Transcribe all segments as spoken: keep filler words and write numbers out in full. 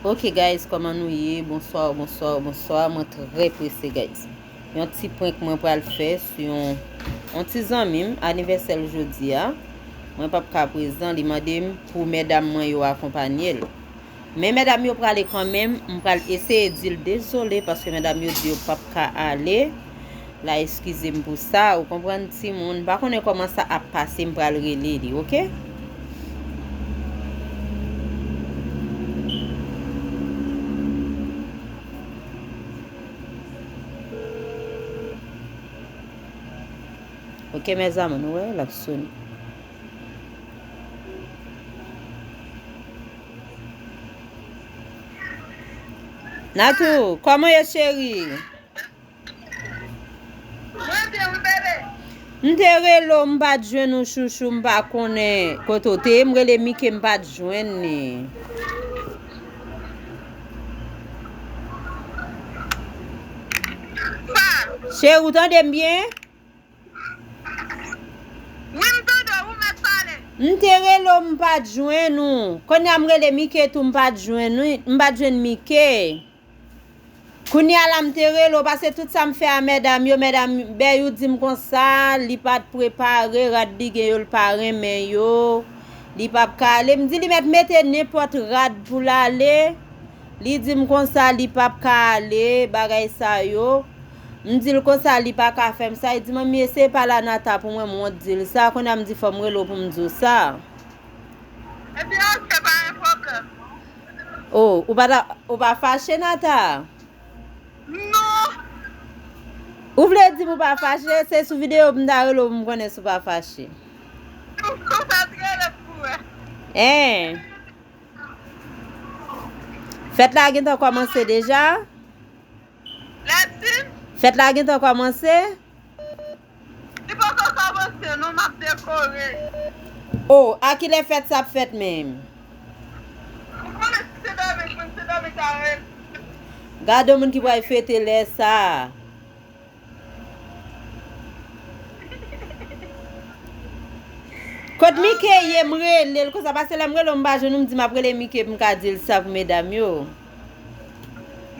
Ok guys, kòman nou ye? Bonswa, bonswa, bonswa. Mwen trè prese guys. Yon ti prank mwen pral fè sou yon, yon ti zanmi m, anivèsè l jodi a. Mwen p ap ka prezan, li mande m pou medam mwen yo akonpanye l. Men medam yo prale kanmenm, m pral eseye di l dezole paske medam yo di yo p ap ka ale. La eskize m pou sa, ou konprann timoun, m pa konnen kòman sa ap pase, m pral rele li, ok? Ok, mezanmi, nou wè, l ap sone. Natou, kòman ye, cheri? Mwen byen, wi, bebe. M te rele w, m pa t jwenn ou, chouchou, m pa konnen kote w te ye. M rele Mike, m pa t jwenn li. Sa. Cheri, ou tande m byen? Wi, m tande w, ou mèt pale. M te rele w, m pa t jwenn ou. Kounye a m rele Mike tou, m pa t jwenn ou, m pa t jwenn Mike. Kounye a la, m te rele w, paske tout sa m fè a medam yo, medam Bèyou di m konsa, li pa t prepare, rad li gen yo, l pa renmen yo, li p ap ka ale. M di li mèt mete nenpòt rad pou l ale. Li di m konsa li p ap ka ale, bagay sa yo. M di l konsa li pa ka fè m sa. Li di, "Manmi, eseye pale a Nata pou mwen, m wont di l sa." Kounye a m di, "Fò m rele w pou m di w sa." Ebyen, ok, pa gen pwoblèm. Oh, ou pa ta, ou pa fache, Nata? Non. Ou vle di m ou pa fache? Se sou videyo m ta rele w pou m konnen si w pa fache. Ou konsantre lè pou wè. Hein. Fèt la gentan kòmanse deja? Lètin? Fèt la gentan kòmanse? Li poko kòmanse non, m ap dekore. Oh, a kilè fèt sa ap fèt menm? Ou konnen si se Domeng, si se Domeng ta rele. Gade yon moun ki pral fete lè sa. Kot Mike ye, m rele l konsa, paske lè m rele w, m pa jwenn ou, m di m ap rele Mike pou m ka di l sa pou medam yo.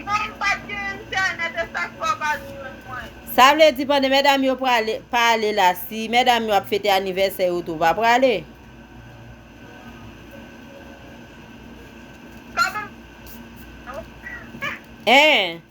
Non, m pa t gen entènèt, e sa k fè w pa t jwenn mwen. Sa vle di pandan medam yo prale, pa ale la, si medam yo ap fete anivèsè yo tou, w pa prale? Kòman? Hein?